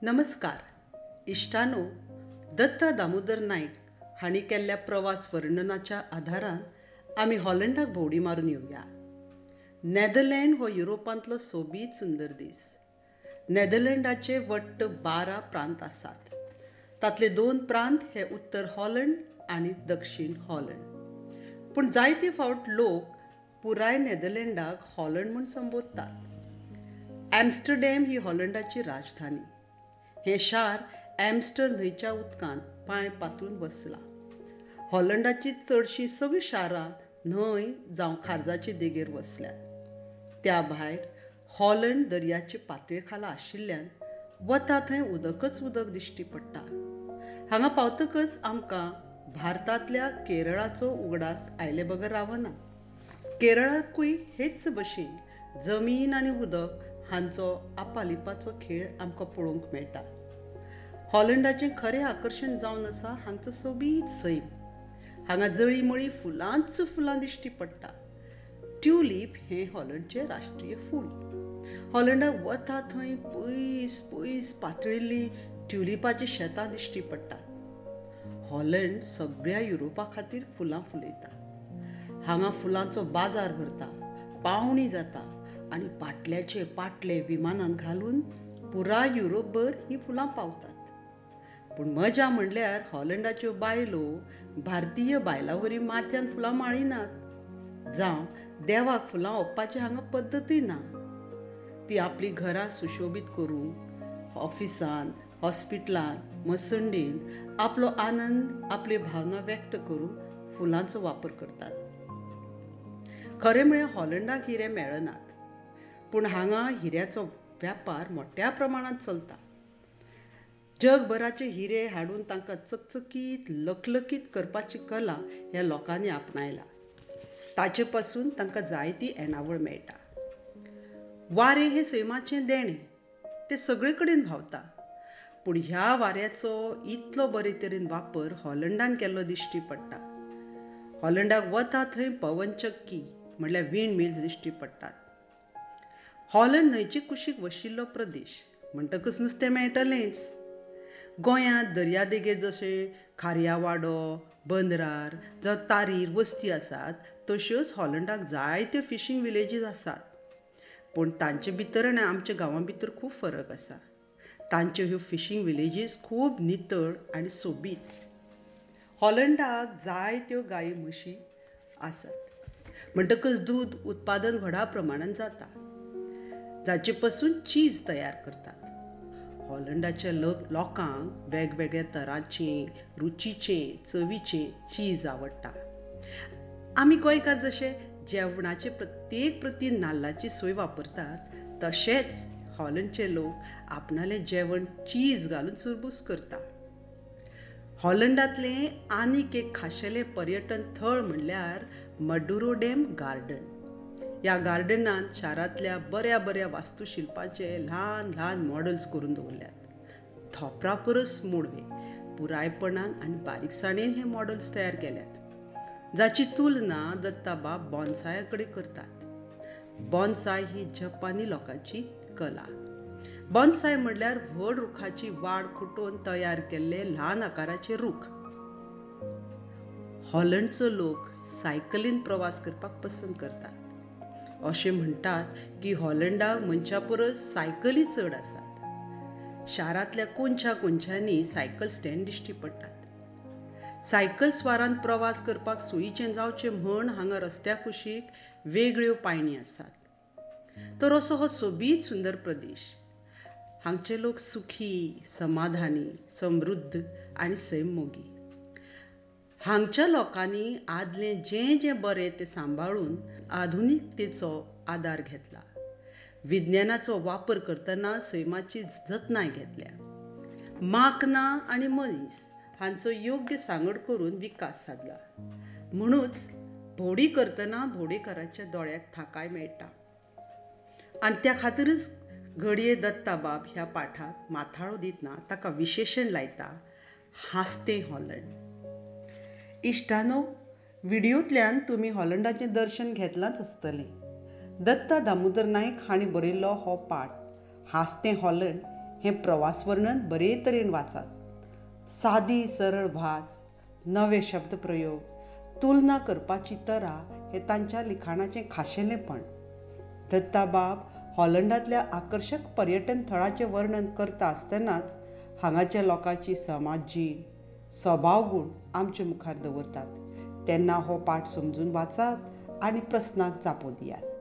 नमस्कार इश्टानो, दत्ता दामोदर नायक हांणी केल्ल्या प्रवास वर्णनाच्या आदारान आमी हॉलंडाक भोंवडी मारून येवया. नेदरलँड हो युरोपांतलो सोबीत सुंदर देश. नेदरलँडाचे वट्ट 12 प्रांत आसात. तांतले 2 प्रांत हे उत्तर हॉलंड आनी दक्षिण हॉलंड. पूण जायते फावट लोक पुराय नेदरलँडाक हॉलंड म्हूण संबोधतात. एम्स्टरडॅम ही हॉलंडाची राजधानी. हें शार एम्स्टर न्हंयच्या उदकांत पांय पातळून बसलां. हॉलंडाची चडशीं सगळीं शारां न्हंय जावं खारजाचे देगेर वसल्यात. त्या भायर हॉलंड दर्याचे पातळे खाला आशिल्ल्यान वता थंय उदकच उदक दिश्टी पडटा. हांगा पावतकच आमकां भारतांतल्या केरळाचो उगडास आयले बगर रावना. केरळाकूय हेच भशेन जमीन आनी उदक हांचो आपालिपाचो खेळ आमकां पळोवंक मेळटा. हॉलंडाचें खरें आकर्शण जावन आसा हांगचो सोबीत सैम. हांगा जळीमळी फुलांच फुलां दिश्टी पडटा. ट्युलीप हें हॉलंडचें राष्ट्रीय फूल. हॉलंडाक वता थंय पयस पयस पातळिल्लीं ट्युलिपाचीं शेतां दिश्टी पडटात. हॉलंड सगळ्या युरोपा खातीर फुलां फुलयता. हांगा फुलांचो बाजार भरता, पावणी जाता आनी पाटल्याचे पाटले विमानान घालून पुराय युरोपभर हीं फुलां पावतात. पूण मजा म्हणल्यार हॉलंडाच्यो बायलो भारतीय बायलां वरी माथ्यान फुलां माळिनात, जावं देवाक फुलां ओंपपाची हांगा पद्दतूय ना. ती आपलीं घरां सुशोबीत करूंक ऑफिसांत, हॉस्पिटलांत, मसंडींत आपलो आनंद, आपली भावना व्यक्त करूंक फुलांचो वापर करतात. खरें म्हळ्यार हॉलंडाक हिरे मेळनात, पूण हांगा हिऱ्याचो व्यापार मोठ्या प्रमाणांत चलता. जगभराचे हिरे हाडून तांकां चकचकीत लखलखीत करपाची कला ह्या लोकांनी आपणायला. ताचे पासून तांकां जायती येणावळ मेळटा. वारें हें सैमाचें देणें, तें सगळे कडेन व्हांवता. पूण ह्या वाऱ्याचो इतलो बरे तरेन वापर हॉलंडान केल्लो दिश्टी पडटा. हॉलंडाक वता थंय पवनचक्की म्हणल्यार विंड मिल्स दिश्टी पडटात. हॉलंड न्हंयचे कुशीक वशिल्लो प्रदेश म्हणटकच नुस्तें मेळटलेंच. गोंयांत दर्यादेगेर जशें खारयावाडो, बंदरार जावं तारीर वस्ती आसात, तश्योच हॉलंडाक जायत्यो फिशींग विलेजीस आसात. पूण तांचे भितर आनी आमच्या गांवां भितर खूब फरक आसा. तांच्यो ह्यो फिशींग विलेजीस खूब नितळ आनी सोबीत. हॉलंडाक जायत्यो गायी म्हशी आसात, म्हणटकच दूद उत्पादन व्हडा प्रमाणान जाता, जाचे पसून चीज तयार करतात. हॉलंडाच्या लोकांक वेगवेगळ्या तरांचें, रुचीचें, चवीचें चीज आवडटा. आमी गोंयकार जशे जेवणाचे प्रत्येक प्रती नाल्लाची सोय वापरतात, तशेंच हॉलंडचे लोक आपणालें जेवण चीज घालून सुरबूस करता. हॉलंडांतलें आनीक एक खाशेलें पर्यटन थळ म्हणल्यार मडुरोडॅम गार्डन. ह्या गार्डनांत शारांतल्या बऱ्या बऱ्या वास्तुशिल्पाचे ल्हान ल्हान मॉडल्स करून दवरल्यात. धोपरा परस मोडवे पुरायपणान आनी बारीकसाणेन हे मॉडल्स तयार केल्यात, जाची तुलना दत्ताबाब बॉन्साया कडेन करतात. बॉन्साय ही जपानी लोकांची कला. बॉन्साय म्हणल्यार व्हड रुखाची वाड खुटोवन तयार केल्ले ल्हान आकाराचे रूख. हॉलंडचो लोक सायकलीन प्रवास करपाक पसंत करतात. अशें म्हणटात की हॉलंडाक मनशां परस सायकली चड आसात. शारांतल्या कोनशा कोनशांनी सायकल स्टँड दिश्टी पडटात. सायकल स्वारान प्रवास करपाक सोयीचें जावचें म्हण हांगा रस्त्या कुशीक वेगळ्यो पायणी आसात. तर असो हो सोबीत सुंदर प्रदेश. हांगचे लोक सुखी, समाधानी, समृद्ध आनी सैममोगी. हांगच्या लोकांनी आदलें जें जें बरें तें सांबाळून आधुनिकतेचो आदार घेतला. विज्ञानाचो वापर करतना सैमाची जतनाय घेतल्या. माकनां आनी मनीस हांचो योग्य सांगड करून विकास सादला. म्हणूच भोंवडी करतना भोंवडेकाराच्या दोळ्याक थाकाय मेळटा. आनी त्या खातीरच घडये दत्ताबाब ह्या पाठाक माथाळो दितना ताका विशेशण लायता, हांसतें हॉलंड. इश्टानो, व्हिडियोंतल्यान तुमी हॉलंडाचें दर्शन घेतलांच आसतलें. दत्ता दामोदर नायक हांणी बरयल्लो हो पाठ हांसतें हॉलंड हें प्रवास वर्णन बरे तरेन वाचात. सादी सरळ भास, नवे शब्द प्रयोग, तुलना करपाची तरा हें तांच्या लिखाणाचें खाशेलेंपण. दत्ताबाब हॉलंडांतल्या आकर्शक पर्यटन थळाचें वर्णन करता आसतनाच हांगाच्या लोकांची समाज जीण, सभावगूण आमचे मुखार दवरतात. तेन्ना हो पाठ समजून वाचात आनी प्रस्नांक जापो दियात.